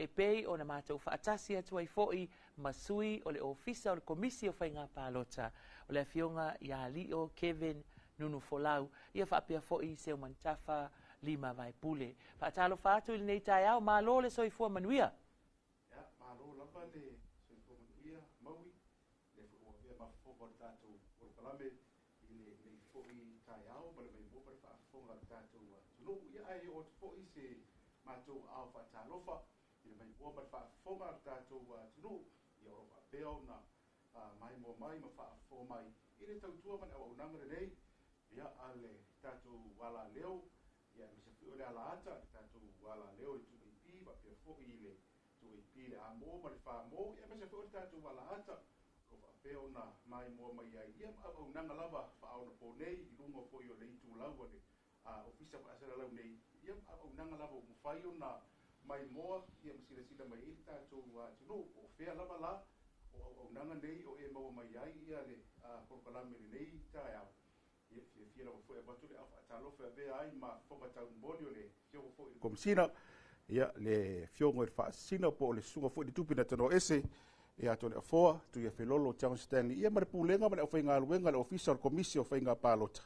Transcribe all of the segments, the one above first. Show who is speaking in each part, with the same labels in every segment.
Speaker 1: E pei ona matou faatasi atu ai foi ma sui o le Ofisa o le Komisi o Faiga Palota, o le Afioga ia Lio Kevin Nunufolau, ia faapea foi Seumanutafa Lima Vaepule. Faatalofa atu i lenei taeao, malo le soifua manuia.
Speaker 2: Ia, malo lava le soifua manuia, Maui, lea foi ua avea ma fofoga o le tatou polokalame i lenei foi taeao ma le maimoa ma le faafofoga a le tatou atunuu. Ia, ae oo atu foi se matou aao faatalofa i le maimoa ma le faafofoga a le tatou atunuu, ia o lo o faapea ona maimoa mai ma faafofoga mai i le tautua ma le auaunaga lelei ia a le tatou alaleo, ia aemaise foi o le alaata, le tatou alaleo i le 2AP faapea foi i le 2AP le A-mo ma le F-mo, ia aemaise foi o le tatou alaata o lo o faapea ona maimoa mai ai ia ma auaunaga lava faaonaponei i luga foi o le itulau a le Ofisa Faasalalau nei, ia ma auaunaga lava ua mafai ona maimoa ia ma silasila mai ai le tatou atunuu. Po o fea lava la o auaunaga nei o e maua mai ai ia le polokalame i lenei taeao, ia fiafia lava foi e avatu le ao faatalofa e avea ai ma fofoga taumolimoli o le afioga foi i le Komesina, ia le afioga i le Faasisina po o le susuga foi i le Tupe na Tanoese ia Toleafoa Tuiafelolo John Stanley, ia ma le Pulega ma le aufaigaluega a le Ofisa o le Komisi o Faiga Palota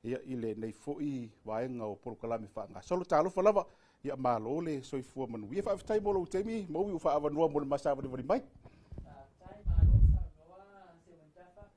Speaker 2: ia i lenei foi vaega o polokalame faagasolo. Talofa lava, ia malo le soifua manuia. Faafetai mo lou taimi, Maui, ua faaavanoa mo le masavalivali mai.
Speaker 1: Faafetai, malo saunoa Seumanutafa.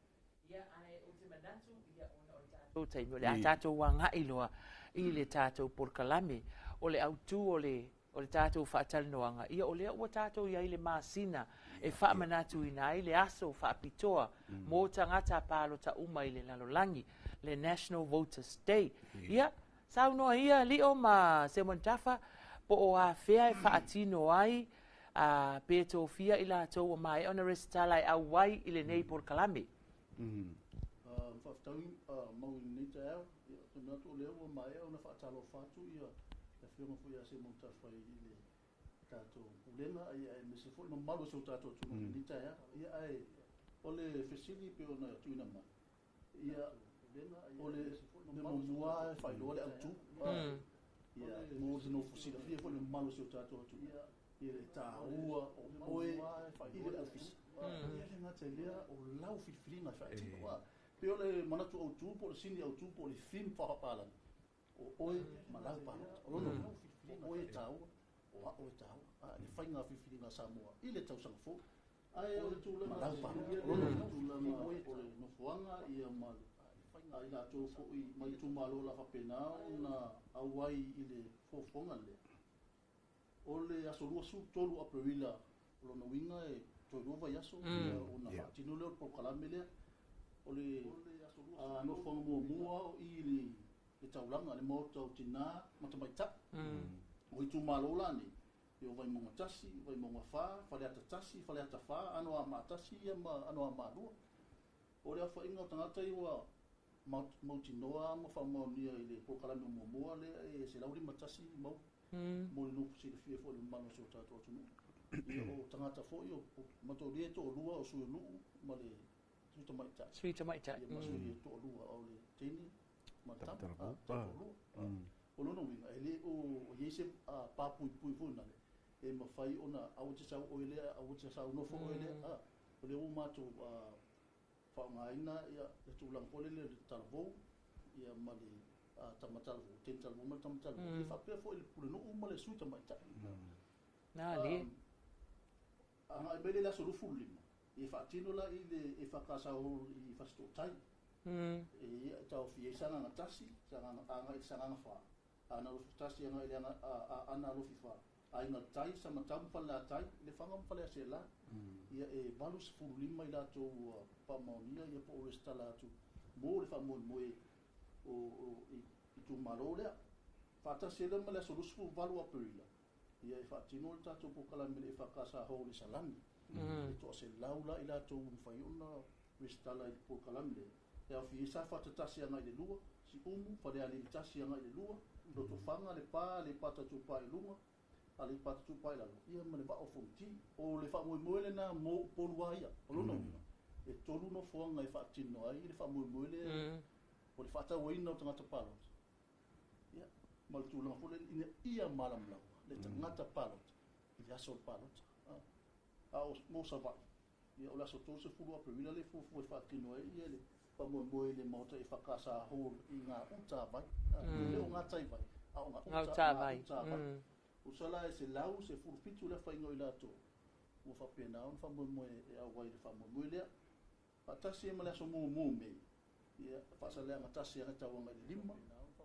Speaker 1: Ia, ae ou te manatu, ia, ona o le tatou taimi, o le a tatou agai loa i le tatou polokalame. O le autu o le o le tatou faatalanoaga, ia o lea ua tatou i ai i le masina e faamanatuina ai le aso faapitoa mo tagata palota uma i le lalolagi, le National Voters Day. Ia, saunoa ia Lio ma Seumanutafa po o afea e faatino ai, a pe tofia i latou ua maea ona resitala e auai i lenei polokalame.
Speaker 3: Faafetai mau i lenei taeao. Ia, ou te manatu o lea ua maea ona faatalofa atu ia le afioga foi ia Seumanutafa i le tatou Pulega, ia aemaise foi le mamalu o si o tatou atunuu i lenei taeao. Ia, ae o le fesili pei ona tuuina mai, ia, o le mea muamua e faailoa le autu. Ia, mo le nofo silafia foi le mamalu o si o tatou atunuu, ia le taua o oe i le ofisa. Ia le gata i lea o lau filifiliga e faatino. A pei o le manatu autu po o le sini autu po o le theme faapapalagi, o oe ma lau palota. O lona uiga, o oe e taua, o a'u e taua, a le faiga filifiliga a Samoa i le tausaga fou. Ae o le tulaga lau palota, o lona uiga, o le nofoaga ia ma le a i latou foi mai itumalo o le a faapena ona auai i le fuafuaga lea. O le aso 23 o Aperila, o lona uiga e toe 2 vaiaso ona faatino lea o le polokalame lea. O le nofoaga muamua o i i le taulaga, le maota o tina ma tamaitai. O itumalo la nei, o Vaimauga 1, Vaimauga 4, Faleata 1, Faleata 4, Anoamaa 1 ma Anoamaa 2. O le aofaiga o tagata ia ua mautinoa ma faamaonia i le polokalame muamua lea e 151 mau mo le nofo silafia foi i le mamalu o si o tatou atunuu. Ia, o tagata foi o mataulia e toalua o sui o nuu ma le sui tamaitai.
Speaker 1: Sui tamaitai.
Speaker 3: Ia, ma sui e toalua o le teine ma le tama, toalua. O lona uiga, e le o i ai se papuipui foi nale e mafai ona aua te sau oe lea, aua te sau nofo oe lea. O lea ua matou faaaogaina ia le tulaga foi lele o le talavou ia ma le tama talavou, teine talavou ma le tama talavou. Ia faapea foi le pulenuu ma le sui tamaitai.
Speaker 1: Na le.
Speaker 3: Agai mai le aso 25, ia faatino la i le EFKS Hall i Fasitootai. E ia e taofia ai Sagaga 1, Sagaga agai i le Sagaga 4, Aana Alofi 1 agai i le Aana Alofi 4, Aiga Tai, Samatau ma Falelatai, Lefaga ma Faleaseela. Ia e 85 i latou ua faamaonia ia po o resitala atu mo le faamoemoe o itumalo lea. Faatasi ai lea ma le aso 28 o Aperila, ia e faatino le tatou polokalame le EFKS Hall i Salani. E 100 la i latou ua mafai ona resitala i le polokalame lea. E aofia ai Safata 1 agai i le 2, Siumu, Falealili 1 agai i le 2, Lotofaga, Lepa, Aleipata Itupa i luga, Aleipata Itupa i lalo, ia ma le Vaa o Fonoti. O le faamoemoe lena mo Upolu lava ia. O lona uiga, e 3 nofoaga e faatino ai le faamoemoe lea o le faatauaina o tagata palota. Ia, ma le tulaga foi lea ina ia malamalama le tagata palota i le aso o le palota. A o mo Savaii, ia o le aso 30 Aperila le fuafua e faatino ai ia le faamoemoe i le maota EFKS Hall i Gautavai. E le o Gataivai, a o
Speaker 1: Gautavai.
Speaker 3: Gautavai. Tusa la e 117 le aofaiga o i latou ua faapena ona faamoemoe e auai i le faamoemoe lea. Faatasi ai ma le aso 1 o Me, ia, Faasaleleaga 1 agai Tauaga i le 5,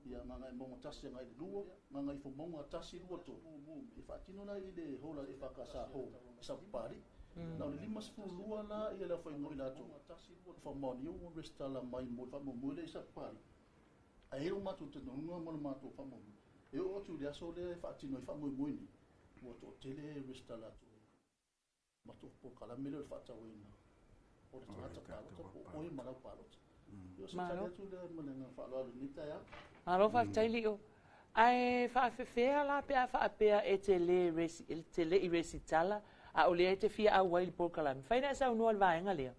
Speaker 3: ia, Gagaemauga 1 agai i le 2, Gagaifomauga 1, 2, 3, e faatino la i le hall a le EFKS Hall i Sapapalii. Na o le 52 la ia le aofaiga o i latou ua faamaonia ua resitala mai mo le faamoemoe lea i Sapapalii. Ae i ai lo matou talitonuga ma lo matou faamoemoe, e oo atu i le aso lea e faatino ai faamoemoe nei, ua toatele e resitala atu ai matou polokalame lea o le faatauaina o le tagata palota po o oe ma lau palota. Ia o se tali atu lea ma le agaga faaaloalo i lenei taeao.
Speaker 1: Malo faafetai Lio. Ae faafefea la pe a faapea e te le te le i resitala a o lea e te fia auai i le polokalame. Mafai ona e saunoa i le vaega lea?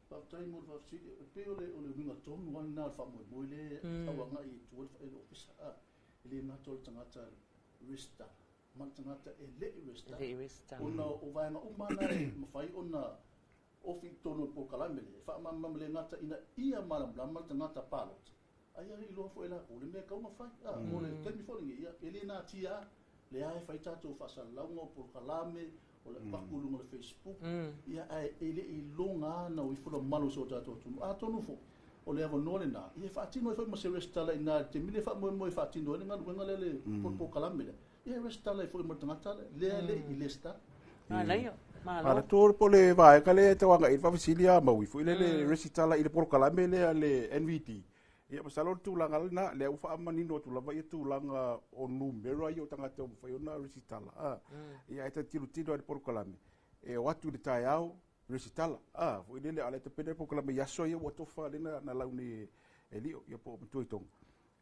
Speaker 3: Faafetai mo le faafesili. E pei o le o le uiga tonu lava lena o le faamoemoe lea e tau agai i tua i le ofisa. E le gata o le tagata resitala, ma le tagata e le i resitala, ona o vaega uma na e mafai ona ofi i totonu o le polokalame lea, e faamalamalama le gata ina ia malamalama le tagata palota, ae ia iloa foi e latou le mea e tatau ona fai. Mo le taimi foi lenei, ia, e le natia lava, lea e fai tatou faasalalauga o polokalame, o le avatu i luga o le Facebook, ia, ae e le i iloga lava ona o ifo le mamalu o si o tatou atunuu. Atonu foi, o le avanoa lena, ia e faatino ai foi ma se resitala i ina i le taimi lea e faamoemoe e faatino ai le galuega lea le polokalame lea, ia e resitala ai foi ma le tagata lea e le i resitala.
Speaker 1: Manaia, malo.
Speaker 2: Ala tu po le vaega lea e tau agai i le faafesili a Maui foi lele resitala i le polokalame lea a le NVD. Ia masalo o le tulaga lena lea ua faamanino atu lava ia tulaga o numera ia o tagata ua mafai ona resitala. Ia ae ta tilotilo i le polokalame e o atu i le taeao resitala. Foi lele a o le tapena le polokalame i aso ia ua tofa lea na lau nei e Lio ia po o matua i Tonga.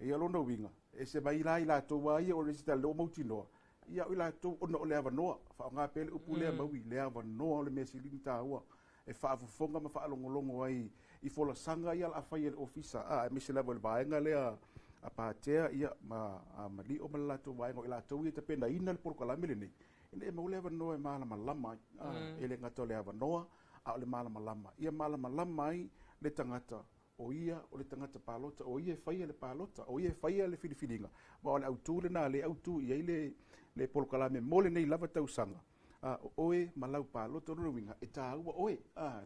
Speaker 2: Ia lona uiga, e se mai la i latou lava ia o resitala lea ua mautinoa, ia o i latou ona o le avanoa, faaaoga pea le upu lea Maui, le avanoa o le mea sili ona taua e faafofoga ma faalogologo ai i folasaga ia o le a fai e le ofisa, aemaise lava i le vaega lea a Patea ia ma Lio ma le latou vaega o i latou ia e tapenaina le polokalame lenei, ina ia maua le avanoa e malamalama ai. E le gata o le avanoa, a o le malamalama. Ia malamalama ai le tagata o ia o le tagata palota, o ia e faia le palota, o ia e faia le filifiliga, ma o le autu lena le autu i ai le polokalame mo lenei lava tausaga. O oe ma lau palota, o lona uiga, e taua oe,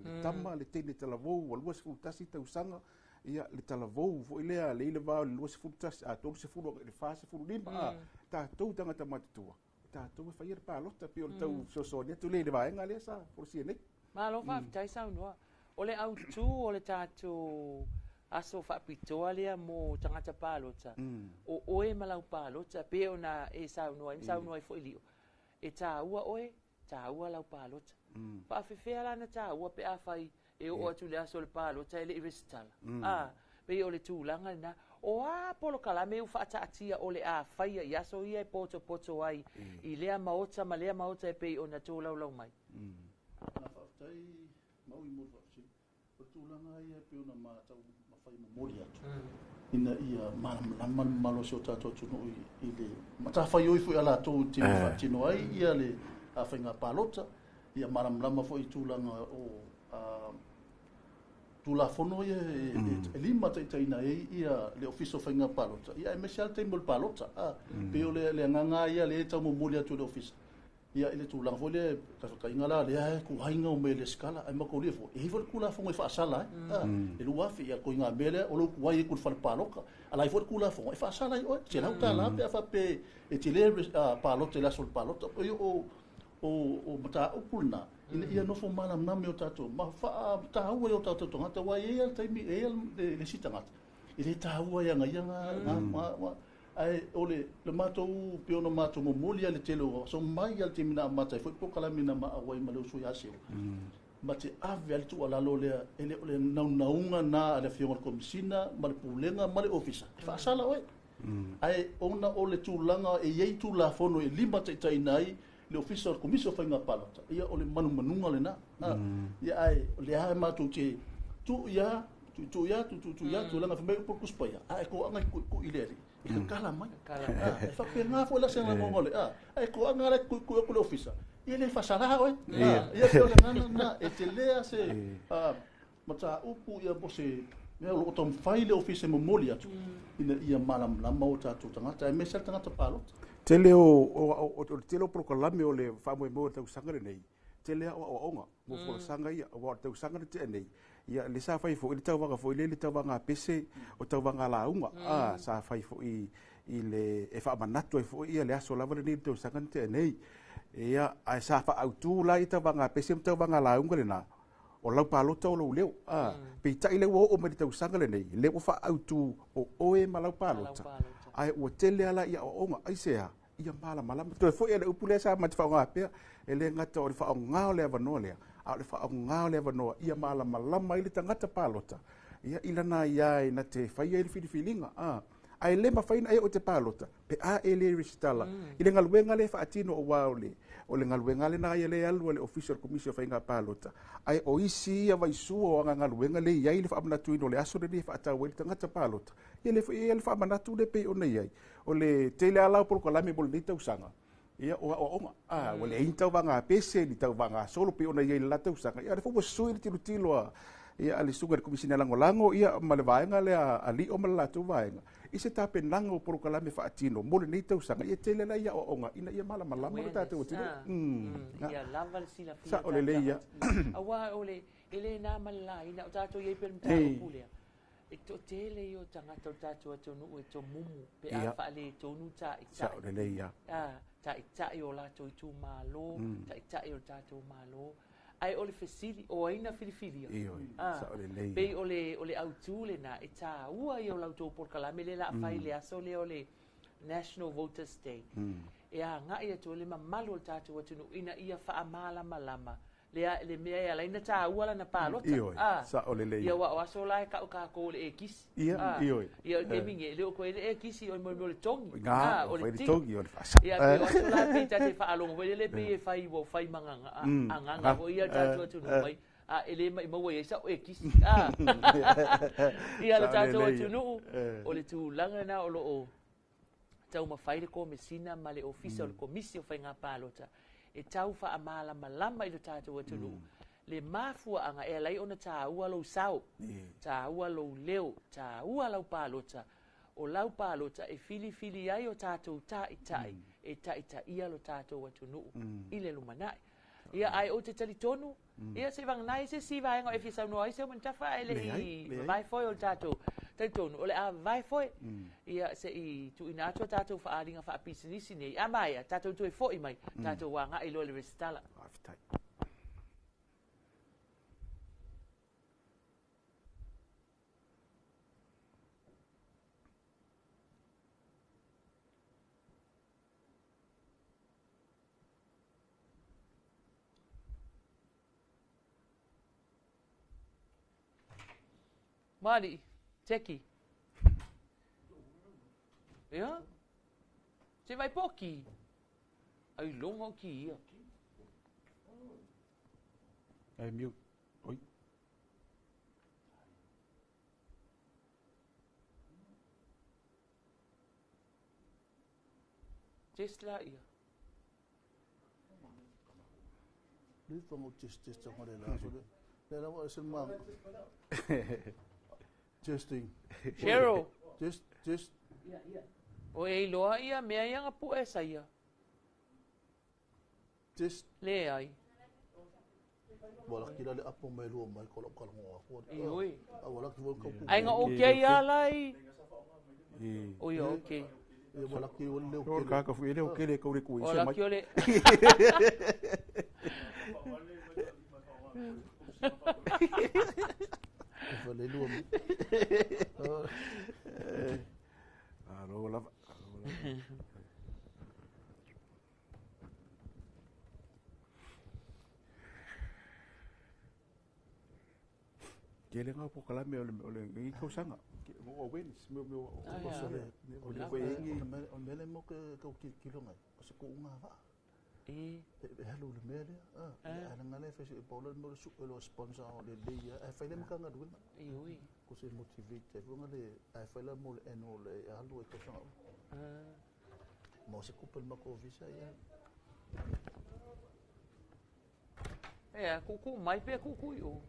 Speaker 2: le tama, le teine talavou, ua 21 tausaga, ia le talavou foi lea, le i le va o le 21, a 30 i le 45, tatou tagata matutua, tatou e faia le palota, pei o le tau fesoasoani atu lea i le vaega lea sa folasia nei.
Speaker 1: Malo faafetai saunoa. O le autu o le tatou aso faapitoa lea mo tagata palota, o oe ma lau palota, pe ona e saunoa ai, saunoa ai foi Lio, e taua oe, taua lau palota. Faafefea la na taua pe afai e oo atu le aso o le palota e le i resitala. Pei o le tulaga lena. O a polokalame ua faataatia o le a faia i aso ia e potopoto ai i lea maota ma lea maota e pei ona tolaulau mai.
Speaker 3: Na faafetai Maui mo le faafesili. O le tulaga ia e pei ona matau mafai momoli atu, ina ia malamalama le mamalu o si o tatou atunuu i le matafaioi foi a latou i le taimi e faatino ai ia le faiga palota, ia malamalama foi i tulaga o Tulafono ia e limataitaiina ai ia le Ofisa o Faiga Palota, ia aemaise lava le taimi o le palota. Pei o le agaga ia lea e tau momoli atu e le Ofisa, ia i le tulaga foi lea, tafakaiga la lea e kuaiga o mea i le resitala, ae mataulia foi, e i ai foi le Tulafono e faasala ai. E 2000, ia ituaiga mea lea, o lou tuai atu i le fale palota, a la e i ai foi le Tulafono e faasala ai oe, $100 pe a faapea e te le palota i le aso o le palota. O mataupu lena, ina ia nofo malamalama i o tatou, ma faataua i o tatou tagata, aua e i ai lava le taimi, e i ai le isi tagata, e le taua ia ia ga, ae o le matou, pei ona matou momoli lava le tele o aso mai lava le taimi na amata ai foi polokalame na ma auai ma le uso ia Seu, ma te ave lava le tuualalo lea, e le o le naunauga na a le afioga i le Komesina ma le Pulega ma le Ofisa, e faasala oe. Ae ona o le tulaga e i ai Tulafono e limataitaiina ai le Ofisa o le Komisi o Faiga Palota, ia o le manumanuga lena. Ia ae o lea matou te tuu ia, tuutuu ia, tuutuu ia, tulaga fai mai upu o le Tusi Paia, a e toaga i tuitui le Alii, E kakala mai. E faapena foi la se lagona o le ae toaga la e tuitui atu le ofisa, ia le faasala oe. Ia pei o le agaga lena, e tele lava se mataupu ia po o se mea o lo o taumafai le ofisa e momoli atu ina ia malamalama o tatou tagata, aemaise lava le tagata palota.
Speaker 2: Tele o le tele o polokalame o le faamoemoe o le tausaga lenei, tele lava o aoaoga mo folasaga ia, aua o le tausaga na tea nei, ia lea sa fai foi le tauvaga foi lele, le tauvaga a pese, o tauvaga lauga, sa fai foi i le e faamanatu ai foi ia le aso lava lenei i le tausaga na tea nei. Ia, ae sa faaautu la i tauvaga a pese ma tauvaga lauga lena, o lau palota o lou leo. Peitai lea ua oo mai le tausaga lenei, lea ua faaautu o oe ma lau palota. Ae ua tele lava ia aoaoga, aisea, ia malamalama. Toe foi le upu lea sa ma te faaaoga pea, e le gata o le faaaoga o le avanoa lea, a o le faaaoga o le avanoa ia malamalama ai le tagata palota, ia i lana ia e na te fai ai le filifiliga. Ae le mafai ona e oo i te palota, pe a e le resitala i le galuega lea e faatino aua o le galuega lena ia lea e alu a le Ofisa o le Komisi o Faiga Palota, ae o isi ia vaisua o aga galuega lea e i ai le faamanatuina o le aso lenei e faatau ai le tagata palota, ia lea foi e i ai le faamanatu lea pei ona i ai. O le tele lava la o polokalame mo lenei tausaga, ia o aoaoga, ua leai ni tauvaga a pese, ni tauvaga a solo pei ona i ai i le la tausaga, ia o lea foi ua sui le tilotilo a ia a le susuga i le Komisina Lagolago ia ma le vaega lea a Lio ma le latou vaega i se tapenaga o polokalame faatino mo lenei tausaga, ia tele la ia aoaoga ina ia malamalama le tatou atunuu.
Speaker 1: Ia lava le silafia.
Speaker 2: Sao lelei ia.
Speaker 1: Aua o le e le na ma le laina o tatou i ai pe le mataupu lea. E toatele ia o tagata o le tatou atunuu e tomumu pe a faaletonu ta'ita'i.
Speaker 2: Sao lelei ia.
Speaker 1: Ta'ita'i o latou itumalo, ta'ita'i o le tatou Malo. Ae o le fesili, o ai na filifilia?
Speaker 2: Ioe, sao lelei.
Speaker 1: Pei o le autū lena, e tāua ia o la outou polokalame lea o le a fai i le aso lea o le National Voters Day. E aga'i atu ai le mamalu o le tatou atunuu ina ia faamalamalama le mea e ala ai ona tāua lana palota.
Speaker 2: Ioe, sao lelei.
Speaker 1: Ia aua o aso la e ta'u kākou o le ekisi.
Speaker 2: Ia, ioe.
Speaker 1: Ia o le taimi nei, e le o koe le ekisi o le mea o le togi.
Speaker 2: Ga, o le togi, o le faasa.
Speaker 1: Ia, pei o aso la pei ta te faalogo foi lele pei e fai ua fai ma agaga foi ia le tatou atunuu mai. E le maumau ai sa'u ekisi. Ia le tatou atunuu, o le tulaga lena o lo o taumafai le Komesina ma le Ofisa o le Komisi o Faiga Palota e tau faamalamalama i le tatou atunuu le mafuaaga e ala ai ona tāua lou sao, tāua lou leo, tāua lau palota, o lau palota e filifili ai o tatou ta'ita'i e ta'itaia lo tatou atunuu i le lumanai. Ia ae ou te talitonu, ia se vagana ai se isi vaega o e fia saunoa ai Seumanutafa ae le i vavae foe o le tatou talitonu o le a vavae foe. Ia se i tuuina atu a tatou faaaliga faapisinisi nei. A maea, tatou toe fo'i mai, tatou aga'i loa i le resitala.
Speaker 2: Faafetai.
Speaker 1: Mali, teki. Ia? Se vai po ki. Ai longa o ki ia.
Speaker 2: Ai mute. Oi.
Speaker 1: Tesla ia.
Speaker 3: Le tongo test test ngore la so le. Le la wa se ma. Testing.
Speaker 1: Cheryl.
Speaker 3: Test test.
Speaker 1: Ia ia. O e iloa ia mea ia nga pu e sa ia.
Speaker 3: Test.
Speaker 1: Le ai.
Speaker 3: Wala kila le apo mai lua mai ko lo ka ngoa ko.
Speaker 1: I oi.
Speaker 3: A wala ki wal ka ku.
Speaker 1: Ai nga okay ia lai. O ia okay.
Speaker 3: E wala ki wal le
Speaker 2: O ka ka fu ele o kele ka ure ku
Speaker 1: O
Speaker 2: se
Speaker 1: la
Speaker 2: mai.
Speaker 1: ki o le.
Speaker 3: Fa le lua.
Speaker 2: Alo lava. Alo lava. Tele ngā polokalame o le ngi tausaga. Mo awareness, mo mo
Speaker 1: Ai,
Speaker 3: O se
Speaker 1: ai.
Speaker 3: le
Speaker 2: o le foi ngi
Speaker 3: o le mele mo ke ka ki ki longa. O se ko unga va.
Speaker 1: E.
Speaker 3: E halu le mea lea. Ah, ae leaga lea e fai se pau le mea o le sue loa sponsor o lelei lava, ae fai lea Matagaluega.
Speaker 1: Ioe.
Speaker 3: Ko se motivate ai foi le ae fai la mo le annual e alu ai tausaga uma. Ma o se tupe a le matou ofisa ia.
Speaker 1: Ea, kuukuu mai pe kuukuu i o.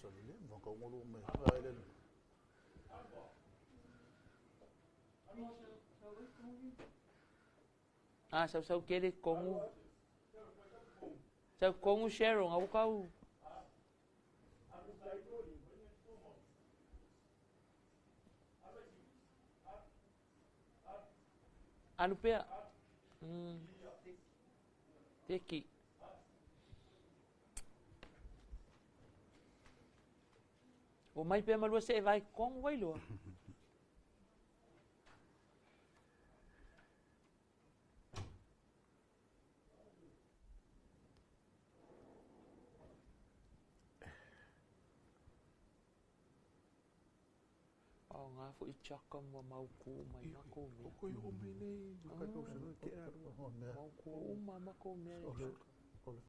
Speaker 3: Sa lelei, whakaongo lo mai. Ai le.
Speaker 1: Ah, sau sau kele kongu. Sau kongu Sharon, au kau. Alu pea. Teki. O mai pea malua se e vai kongu vai loa. O ngā fo i chaka mua mau ku mai mako mea.
Speaker 2: O koe o mai nei, ma kai kau sanoi te aru.
Speaker 3: O mea.
Speaker 1: Mau ku uma mako mea.
Speaker 3: O le